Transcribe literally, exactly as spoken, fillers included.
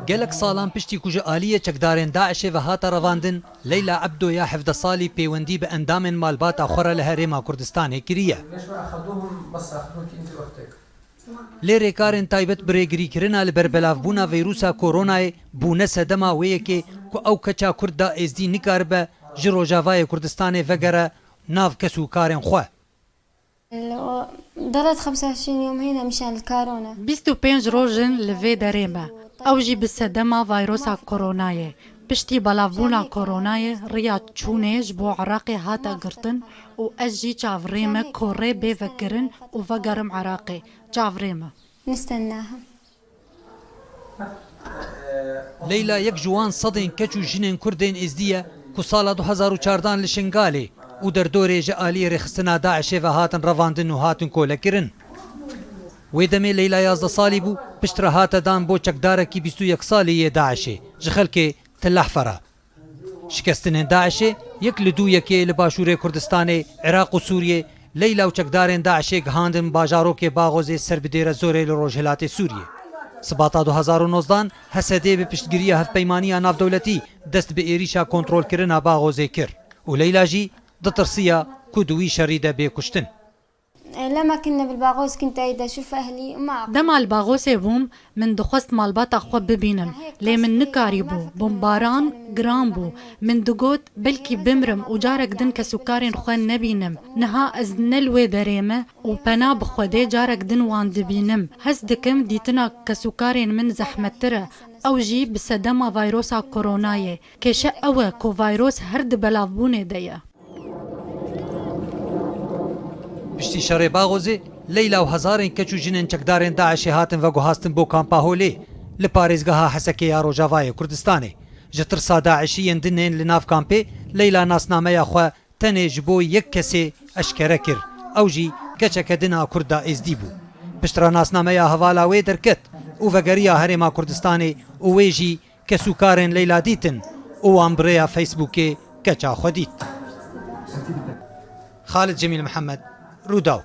Gelek salan piştî ku ji aliyê çekdarên DAIŞê ve hate revandin, Leyla Ebdo ya hevdeh salî pêwendî bi endamên malbata xwe re li Herêma Kurdistanê kiriye. Lê rêkarên taybet bi rêgirîkirina li ber belavbûna vîrusa koronayê bûne sedema wê yekê ku ew keça Kurd da êzdî nikaribe ji Rojavayê Kurdistanê vegere nav kes û karên xwe. ضلت خمسة وعشرين يوم هنا مشان الكورونا. Bîst û pênc roj in li vê derê me. Ew jî bi sedema vayrosa koronayê. Piştî belavbûna koronayê riya çûnê ji bo Iraqê hate girtin û ez jî çavrê me ku rê bê vekirin û vegerim Iraqê. Çavrê me. نستناها. Leyla yek ji wan sedên keç û jinên Kurdên Êzdî ye ku sala du hezar û çardan li Şingalê û derdorê ji aliyê rêxistina DAIŞê ve hatin revandin û hatin kolekirin. Wê demê Leyla yazdeh salî bû, piştre hate dan bo çekdarekî bîst û yek salî yê DAIŞê ji xelkê Tillahfera. Şikestinên DAIŞê yek li dû yekê li başûrê Kurdistanê, Iraq û Sûriyê, Leyla û çekdarên DAIŞê gihandin bajarokê Baxozê ser bi dêre zorê li rojhilatê Sûriyê. Sibata du hezar û nozdan Hesedê bi piştgiriya Hevpeymaniya Navdewletî dest bi êrîşa kontrolkirina Baxozê kir û Leyla jî ditirsiya ku di wî şerî de bê kuştin. لما كنا بالباغوز كنت أريد أشوف أهلي وما Dema li Baxosê bûm, min dixwest malbata xwe bibînim, lê min nikarîbû, bombaran giran bû. Min digot, belkî bimrim û carek din kesûkarên xwe nebînim. Niha ez ne li wê derê me û pena bi Xwedê carek din wan dibînim. Hez dikim dîtina kesûkarên min zehmettir e. Ew jî bi sedema vayrosa koronayê. Kêşe ew e ku vayros her di belavbûnê de ye. Piştî şerê Baxozê, Leyla û hezarên keç û jinên çekdarên DAIŞê hatin veguhastin bo kampa Holê li parêzgeha Hesekê ya Rojavayê Kurdistanê. Ji tirsa DAIŞî yên din ên li nav kampê, Leyla nasnameya xwe tenê ji bo yek kesê eşkere kir, ew jî keçeke din a Kurd da Êzdî bû. Piştre nasnameya hevala wê derket û vegeriya Herêma Kurdistanê û wê jî kesûkarên Leyla dîtin û wan bi rêya Facebookê keça xwe dît. Xalid Cemîl Mihemed, Rûdaw.